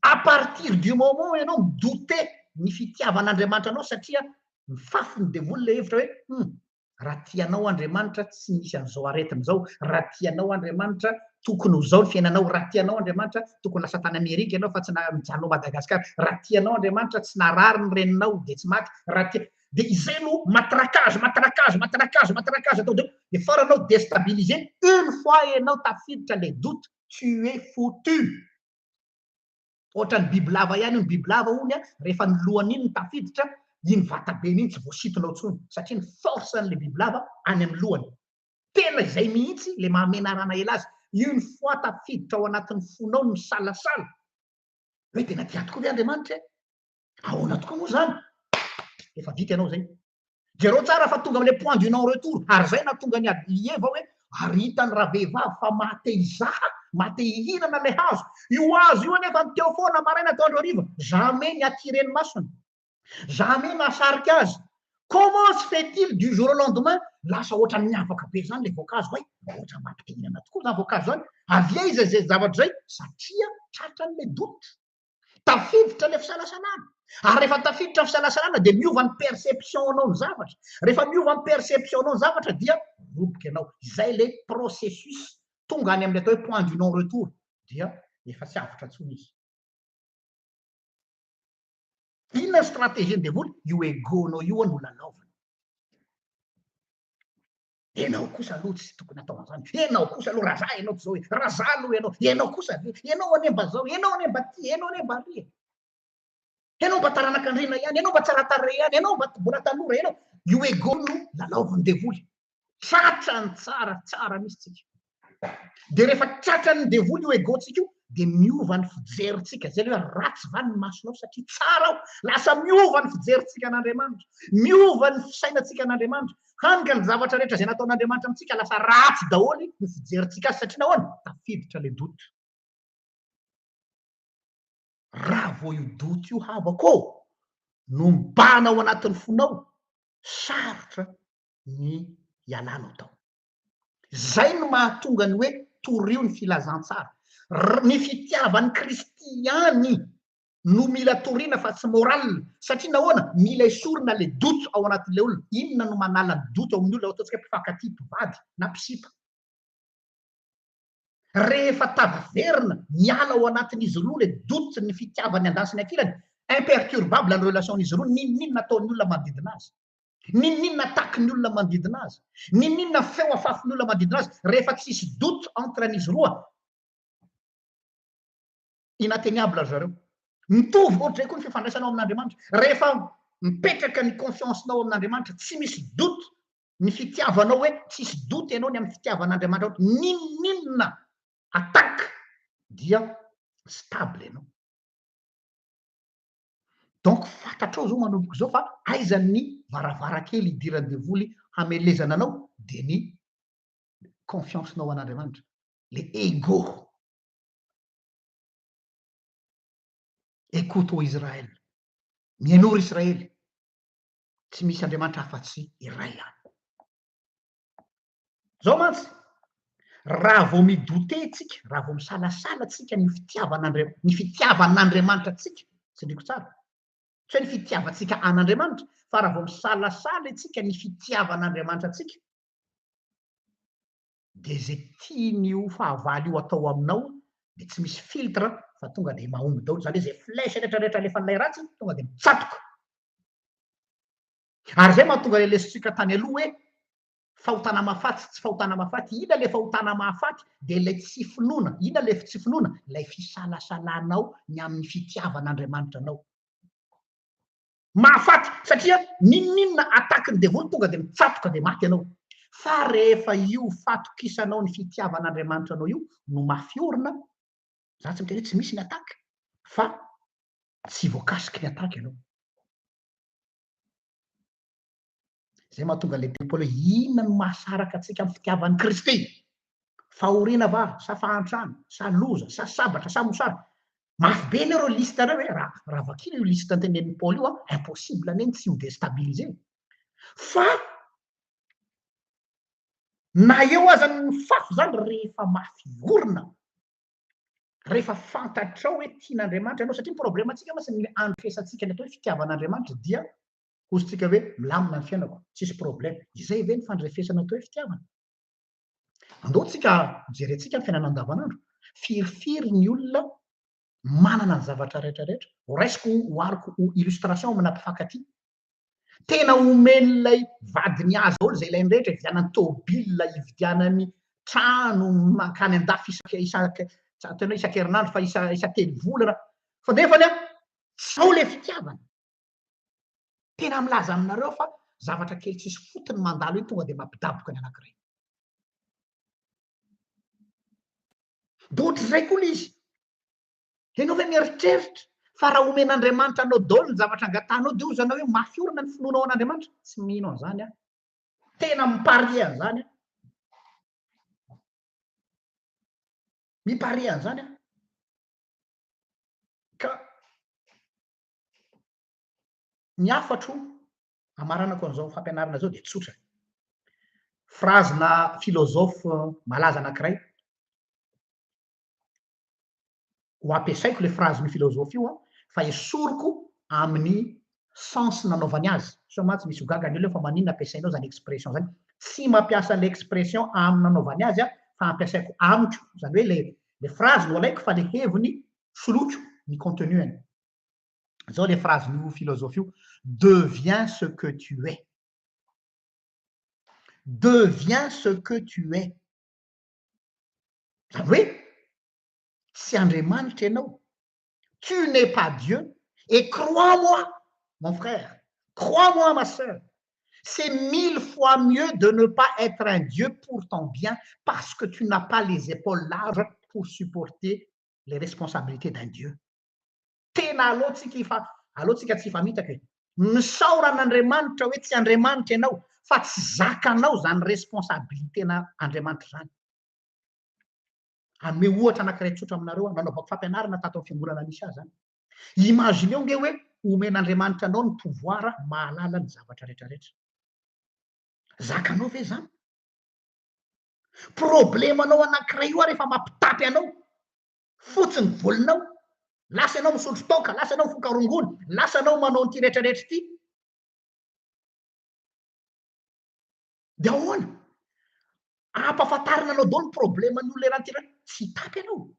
À partir du moment ianao mi-douter ny fitiavan'Andriamanitra anao satria mifafy ny devoly ilay hevitra hoe hum, raha tia anao Andriamanitra tsy misy an'izao aretina izao, raha tia anao Andriamanitra tokony ho izao ny fiainanao, raha tia anao Andriamanitra tokony lasa tany Amerika ianao fa tsy mijanona ao Madagasikara, raha tia anao Andriamanitra tsy narary ny reninao dia tsy maty, raha tia dia izay no matraquage, matraquage, matraquage, matraquage atao daholo, dia farany anao déstabiliser, une fois ianao tafiditra le doute, tu es foutu. Ohatran'ny bibilava ihany io, ny bibilava hono a, rehefa ny lohany iny no tafiditra, iny vatabeny iny tsy voasintona ao intsony, satria ny force an'ilay bibilava any amin'ny lohany. Tena izay mihitsy ilay maha menarana ela azy, une fois tafiditra ao anatin'ny fonao ny misalasala, hoe tena tia tokoa ve Andriamanitra e? Ahoana tokoa moa izany? Efa vita ianao izay. Jereo tsara fa tonga amin'ilay point du non retour, ary izay nahatonga an'i i Eva hoe ary hitan'ny ravehivavy fa maha-te hizaha, maha-te hihinana ilay hazo. Io hazo io anefa no teo foana maraina atoandro hariva, jamais ni-attirer ny masony. Jamais nahasarika azy. Comment se fait-il du jour au lendemain lasa ohatran'ny miavaka be izany ilay voankazo hay, ohatra mampite-hihinana tokoa izany voankazo izany. Avy aiza izay zavatra izay? Satria tratran'ilay doute. Tafiditra ilay fisalasalana. Ary rehefa tafiditra ny fisalasalana dia miova ny perception-nao ny zavatra. Rehefa miova ny perception-nao ny zavatra dia roboka ianao. Izay ilay processus tonga any amin'ny atao hoe point du non retour dia efa tsy avotra intsony izy. Inona ny stratégie-n'ny devoly? Io ego-nao io no lalaoviny. Enao kosa aloha tsy tokony atao an'izany. Enao kosa aloha raha za enao tsy zao e. Raha za aloha enao. Enao kosa ve? Enao anie mba zao. Enao anie mba ty. Enao anie mba ry e. Enao mba taranak'andriana ihany. Enao mba tsara tarehy ihany. Enao mba mbola tanora. Enao. Io ego no lalaovin'ny devoly. Tratran'ny tsara tsara mihitsy tsika. Dia rehefa tratran'ny devoly io ego-tsika io, dia miova ny fijerintsika. Izay ilay hoe ratsy va ny masonao satria tsara aho. Lasa miova ny fijerintsika an'Andriamanitra. Miova ny fisainantsika an'Andriamanitra. Hany ka ny zavatra rehetra izay nataon'Andriamanitra amintsika lasa ratsy daholo ny fijerintsika azy satria nahoana? Tafiditra ilay doute. Raha vao io doute io havako ô, no mibahana ao anatin'ny fonao, sarotra ny hialanao tao. Izay no mahatonga ny hoe torio ny filazantsara. Ny fitiavan'i Kristy ihany no mila torina fa tsy morale. Satria nahoana? Mila esorina le doute ao anatin'ilay olona. Inona no manala ny doute ao amin'ny olona, ataontsika hoe mpifankatia, mpivady na mpisipa. Rehefa tafaverina miala ao anatin'izy roa le doute ny fitiavan'ny andaniny sy ny ankilany, imperturbable ny relation-n'izy roa, n'inon'inona ataon'ny olona manodidina azy. N'inon'inona attaque-n'ny olona manodidina azy, n'inon'inona feo afafin'ny olona manodidina azy, rehefa tsisy doute entre an'izy roa, inatteignable ry zareo. Mitovy ohatr'izay koa ny fifandraisanao amin'Andriamanitra. Rehefa mipetraka ny confiance-nao amin'Andriamanitra, tsy misy doute ny fitiavanao hoe tsisy doute ianao ny amin'ny fitiavan'Andriamanitra anao, n'inon'inona attaque dia stable ianao. Donc fantatrao zao manomboka izao fa aiza ny varavarankely idiran'ny devoly hamelezana anao dia ny confiance-nao an'Andriamanitra, le ego. Écoute ô Israël, mihainoa ry Israely, tsy misy Andriamanitra afa-tsy iray ihany. Zao mantsy, raha vao mi-douter tsika, raha vao misalasala tsika ny fitiavan'Andria-, ny fitiavan'Andriamanitra antsika, tsindriko tsara, tsy hoe ny fitiavantsika an'Andriamanitra, fa raha vao misalasala isika ny fitiavan'Andriamanitra antsika, dia izay tian'io fahavalo io atao aminao dia tsy misy filtre fa tonga dia mahomby daholo, izany hoe izay flèche rehetra rehetra alefan'ilay ratsy tonga dia mitsatoka. Ary izay mahatonga ilay lesotsika tany aloha hoe fahotana mahafaty sy tsy fahotana mahafaty, inona ilay fahotana mahafaty? Dia ilay tsy finoana, inona ilay tsy finoana? Ilay fisalasalanao ny amin'ny fitiavan'Andriamanitra anao. Mahafaty, satria n'inon'inona attaque ny devoly tonga dia mitsatoka dia maty ianao. Fa rehefa io fatokisanao ny fitiavan'Andriamanitra anao io no mafy orina, za tsy miteny hoe tsy misy ny attaque, fa tsy voakasiky ny attaque ianao. Izay mahatonga ilay teny Paoly hoe inona no mahasaraka antsika amin'ny fitiavan'i Kristy? Fahoriana va sa fahantrana sa loza sa sabatra sa mosary? Mafy be anie ireo liste ireo e, raha raha vakiana io liste notenenin'i Paoly io an, impossible anie ny tsy ho destabiliser. Fa na eo aza ny mifafy izany rehefa mafy orina, rehefa fantatrao hoe tian'Andriamanitra ianao, satria ny problème-ntsika mantsy ny andrefesantsika ny atao hoe fitiavan'Andriamanitra dia hozy-tsika hoe milamina ny fiainako, tsisy problème. Izay ve ny fandrefesana atao hoe fitiavana? Andao tsika jerentsika ny fiainana andavanandro. Firifiry ny olona manana ny zavatra rehetra rehetra. Ho raisiko ohariko ho illustration amina mpifankatia. Tena omen'ilay vadiny azy daholo izay ilainy rehetra, ividianany tôbila, ividianany trano, mankany an-dafy isaka isaka tsy atao hoe isan-kerinandro fa isa isan-telo volana. Fa nefany an, tsy ao ilay fitiavana. Tena milaza aminareo fa zavatra kely tsisy fotony mandalo iny tonga dia mampidaboka ny anankiray. Dia ohatr'izay koa ilay izy. Ianao ve mieritreritra Fa raha omen'Andriamanitra anao daholo ny zavatra angatahanao dia hozy anao hoe mafy orina ny finoanao an'Andriamanitra. Tsy mino an'izany aho. Tena mi-parier an'izany aho. Mi-parier an'izany aho. Ka ny hafatro amaranako an'izao fampianarana izao dia tsotra. Phrase-na philosophe malaza anankiray. Ho ampiasaiko le phrase-n'io philosophe io an, fa esoriko amin'ny sens nanaovany azy. Sao mantsy misy ho gaga ny olona hoe fa maninona ampiasainao izany expression izany. Tsy mampiasa le expression amin'ny nanaovany azy aho fa ampiasaiko amiko. Izany hoe le le phrase no alaiko fa le heviny soloiko ny contenu-ny. Izao le phrase-n'io philosophe io, deviens ce que tu es. Deviens ce que tu es. Izany hoe tsy Andriamanitra ianao, tu n'es pas Dieu et crois-moi mon frère, crois-moi ma soeur, c'est mille fois mieux de ne pas être un Dieu pour ton bien parce que tu n'as pas les épaules larges pour supporter les responsabilités d'un Dieu. Tena aleo tsika hifa, aleo tsika tsy hifamitaka e. Misaora an'Andriamanitra hoe tsy Andriamanitra ianao fa tsy zakanao zany responsabilité-na Andriamanitra zany. Hanome ohatra anankiray tsotra aminareo aho, nanaovako fampianarana tato amin'ny fiangonana nisy ahy zany. Imagineo nge hoe omen'Andriamanitra anao ny pouvoir mahalala ny zavatra rehetra rehetra. Zakanao ve zany? Problemanao anankiray io ary efa mampitapy anao. Fotsy ny volonao, lasa ianao misotro toaka, lasa ianao mifoka rongony, lasa ianao manao an'ity rehetra rehetra ity. Dia ahoana? Ampahafantarina anao daholo ny probleman'ny olona eran'ity ra, tsy hitapy ianao.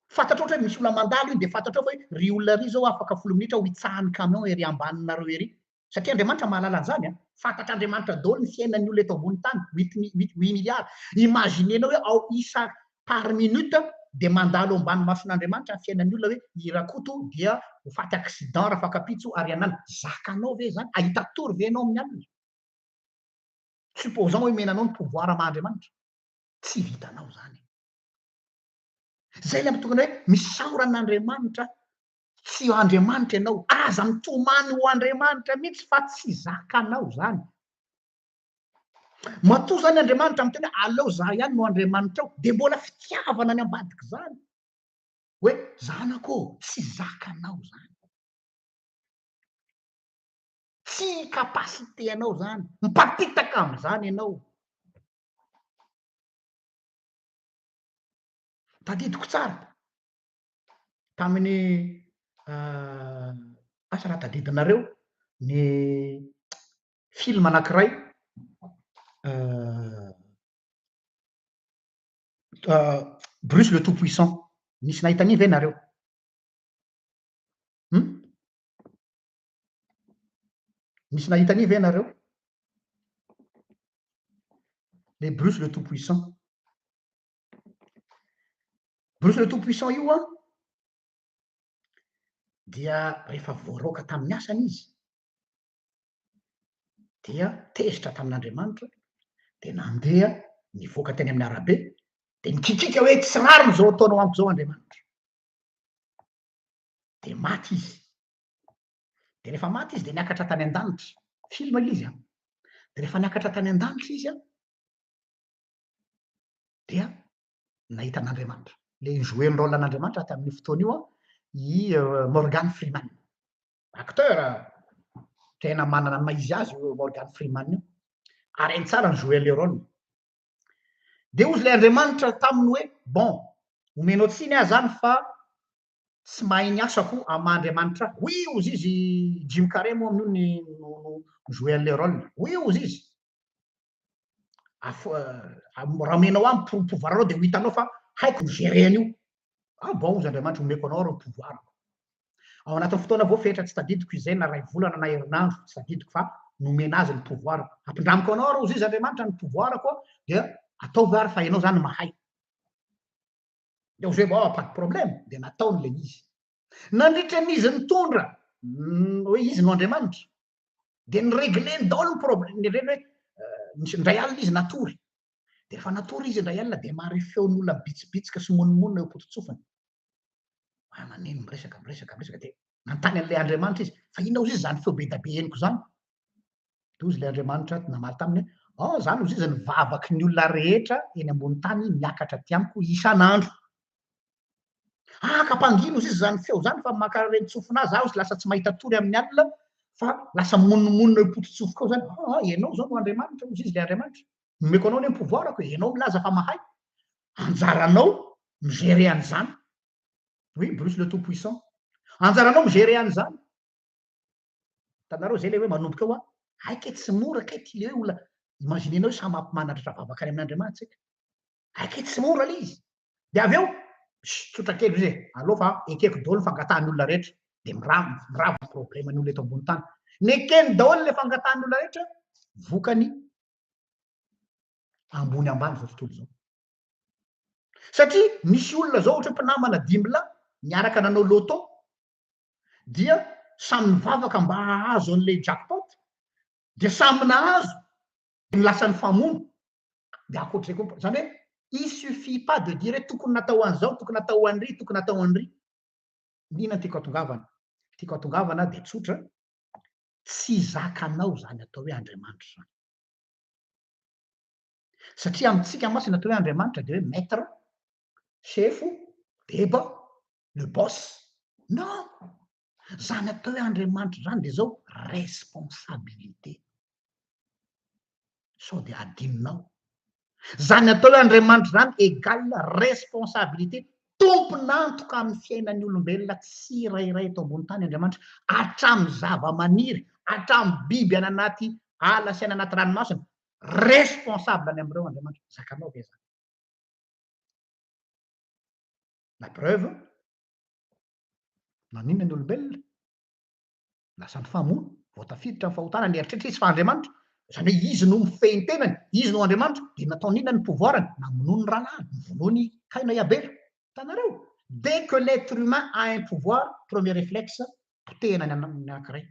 Fantatrao ohatra hoe misy olona mandalo iny dia fantatrao fa hoe ry olona ry zao afaka folo minitra ho hitsahan'ny camion ery ambaninareo ery. Satria Andriamanitra mahalala an'izany an. Fantatr'Andriamanitra daholo ny fiainan'ny olona eto ambony tany, huit huit huit milliards. Imaginez-nao hoe ao isa par minute dia mandalo eo ambany mason'Andriamanitra ny fiainan'ny olona hoe i Rakoto dia ho faty accident rafakapitso ary hanala. Zakanao ve izany? Hahita tory ve ianao amin'ny alina? Supposons hoe omena anao ny pouvoir maha Andriamanitra. Tsy vitanao izany. Izay ilay tokony hoe misaora an'Andriamanitra Tsy Andriamanitra ianao. Aza mitomany ho Andriamanitra mihitsy fa tsy zakanao izany. Matoa izany Andriamanitra miteny hoe aleo za ihany no Andriamanitrao, dia mbola fitiavana ny ambadik'izany. Hoe zanako ô, tsy zakanao izany. Tsy capacité anao izany. Mipatitaka amin'izany ianao. Tadidiko tsara. Tamin'ny asa raha tadidinareo ny film anankiray Bruce le tout puissant, nisy nahita an'iny ve nareo? Hum? Nisy nahita an'iny ve nareo? Le Bruce le tout puissant. Bruce le tout puissant io an, dia rehefa voaroaka tamin'ny asany izy, dia tezitra tamin'Andriamanitra, dia nandeha nivoaka teny amin'ny arabe, dia nikikika hoe tsy rariny izao ataonao amiko izao Andriamanitra. Dia maty izy. Dia rehefa maty izy dia niakatra tany an-danitra. Film ilay izy an. Dia rehefa niakatra tany an-danitra izy an, dia nahita an'Andriamanitra. Ilay ni-jouer ny rôle an'Andriamanitra tamin'io fotoana io i Morgan Freeman. Acteur tena manana ny maha izy azy io Morgan Freeman io. Ary hainy tsara ny jouer an'ilay rôle. Dia hozy ilay Andriamanitra taminy hoe, bon, omenao tsiny aho izany fa tsy mahay ny asako amin'ny maha Andriamanitra ahy. Oui, hozy izy, Jim Carrey moa amin'io ny no ni-jouer an'ilay rôle. Oui, hozy izy. Raha omenao ahy ny pouvoir anao dia ho hitanao fa haiko ny gérer an'io. Ah bon hozy Andriamanitra, omeko anao ary ny pouvoir-ko. Ao anatin'ny fotoana voafetra, tsy tadidiko izay na iray volana na herinandro, tsy tadidiko fa nomena azy ny pouvoir. Ampindramiko anao ary hozy izy Andriamanitra ny pouvoir-ko dia ataovy ary fa ianao izany mahay. Dia hozy hoe bon, pas de problème, dia nataony ilay izy. Nandritra ny izy nitondra, hoe izy no Andriamanitra, dia ni-regler-ny daholo ny problème, ireny hoe nisy indray alina izy natory, dia rehefa natory izy indray alina dia mahare feon'olona mibitsibitsika sy mimonomonona eo am-poto-tsofiny. Maneno miresaka, miresaka, miresaka dia nanontany an'ilay Andriamanitra izy, fa inona hozy izy izany feo be dia be henoko izany? Dia hozy ilay Andriamanitra namaly taminy hoe, oh, izany hozy izy ny vavaky ny olona rehetra eny ambony tany miakatra aty amiko isan'andro. Ah, ka mpangina hozy izy izany feo izany fa mankarary an-tsofina ahy, zaho hozy lasa tsy mahita tory amin'ny alina fa lasa mimonomonona eo pototsofiko eo izany. Ah, ianao izao no Andriamanitra, hozy izy ilay Andriamanitra. Nomeko anao anie ny pouvoir-ko e, ianao milaza fa mahay. Anjaranao mi-gérer an'izany. Oui, Bruce le tout puissant. Anjaranao mi-gérer an'izany. Hitanareo zay le hoe manomboka eo a, hay kay tsy mora kay ty le hoe olona, imaginez-nao hoe samy mampimanatratra vavaka any amin'Andriamanitra tsika. Hay kay tsy mora le izy. De avy eo, tsotra kely izy e, aleo fa ekeko daholo ny fangatahan'ny olona rehetra, de mirava, mirava ny probleman'ny olona eto ambony tany. Nekeny daholo le fangatahan'ny olona rehetra, vokany ambony ambany zao tontolo izao. Satria misy olona zao ohatra hoe mpinamana dimy lahy niaraka nanao loto, dia samy nivavaka mba hahazo an'ilay jackpot, dia samy nahazo, dia lasa nifamono. Dia ankoatr'izay koa, izany hoe il suffit pas de dire hoe tokony natao an'izao, tokony natao an'ry, tokony natao an'ry. Inona no tiako hatongavana? Tiako hatongavana dia tsotra, tsy zakanao izany atao hoe Andriamanitra izany. Satria amintsika mantsy ny atao hoe Andriamanitra dia hoe maître, sefo, deba, le boss. Non! Zany atao hoe Andriamanitra zany dia zao responsabilité. Sao dia adinonao. Zany atao hoe Andriamanitra zany égale responsabilité. Tompon'antoka amin'ny fiainan'ny olombelona tsirairay eto ambony tany Andriamanitra, hatramin'ny zava-maniry, hatramin'ny biby any anaty ala sy any anaty ranomasina, responsable any amin'ireo Andriamanitra. Zakanao ve zany? La preuve, naninona ny olombelona? Lasa nifamono, vao tafiditra ny fahotana, nieritreritra izy fa Andriamanitra, izany hoe izy no mifehy ny tenany, izy no Andriamanitra, dia nataony inona ny pouvoir-ny? Namonoany ny rahalahiny, novonoiny Kaina i Abela. Hitanareo? Dès que l'être humain a un pouvoir, premier réflexe, potehina ny anankiray,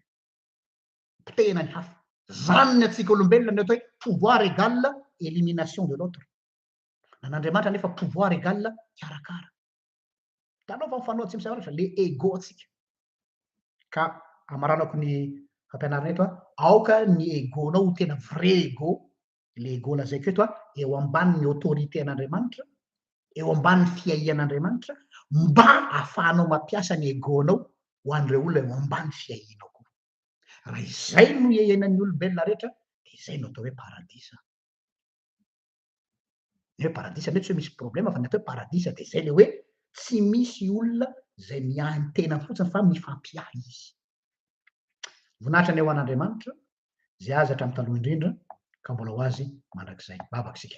potehina ny hafa. Zany ny antsika olombelona ny atao hoe pouvoir égale élimination de l'autre. An'Andriamanitra nefa pouvoir égal karakara. Hitanao fa mifanao tsy misy fa le ego antsika. Ka amaranako ny fampianarana eto a, aoka ny ego-nao ho tena vrai ego, le ego lazaiko eto a, eo ambanin'ny autorité an'Andriamanitra, eo ambanin'ny fiahian'Andriamanitra, mba ahafahanao mampiasa ny ego-nao ho an'ireo olona eo ambany fiahianao koa. Raha izay no iainan'ny olombelona rehetra, dia izay no atao hoe paradisa. Ny hoe paradisa anie tsy hoe misy problema fa ny atao hoe paradisa dia izay ilay hoe tsy misy olona izay miahy ny tenany fotsiny fa mifampiahy izy. Voninahitra anie ho an'Andriamanitra izay azy hatramin'ny taloha indrindra ka mbola ho azy mandrakizay. Vavaka isika.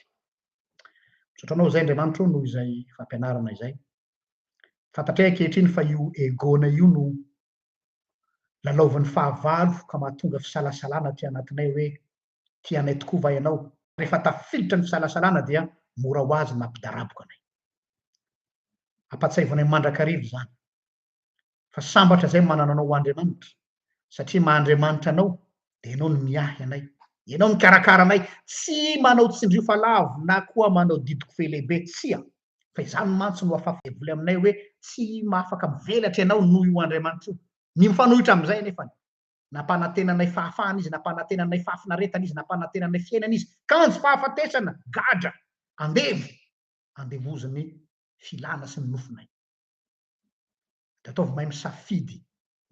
Misaotra anao izay Andriamanitra o noho izay fampianarana izay. Fantatray ankehitriny fa io egona io no lalaovin'ny fahavalo ka mahatonga fisalasalana aty anatinay hoe Tia anay tokoa va ianao? Rehefa tafiditra ny fisalasalana dia mora ho azy ny mampidaraboka anay. Ampahatsiahivo anay mandrakariva izany, fa sambatra izay manana anao ho Andriamanitra, satria maha Andriamanitra anao dia ianao no miahy anay, ianao mikarakara anay, tsy manao tsindrio fa lavo na koa manao didiko fe lehibe, tsia, fa izany mantsy no afafin'ny devoly aminay hoe tsy mahafaka mivelatra ianao noho io Andriamanitra io. Ny mifanohitra amin'izay anefany, Nampanantena anay fahafahana izy, nampanantena anay fahafinaretana izy, nampanantena anay fiainana izy, kanjo fahafatesana, gadra, andevo, andevozin'ny filana sy ny nofinay. Dia ataovy mahay misafidy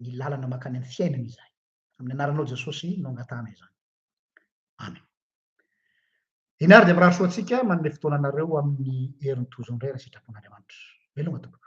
ny lalana mankany amin'ny fiainana izahay. Amin'ny anaranao Jesosy no angatahana izany. Amen. Eny ary dia mirary soa antsika manome fotoana anareo amin'ny herin'ny tozo indray raha sitrapon'Andriamanitra. Veloma tompoko.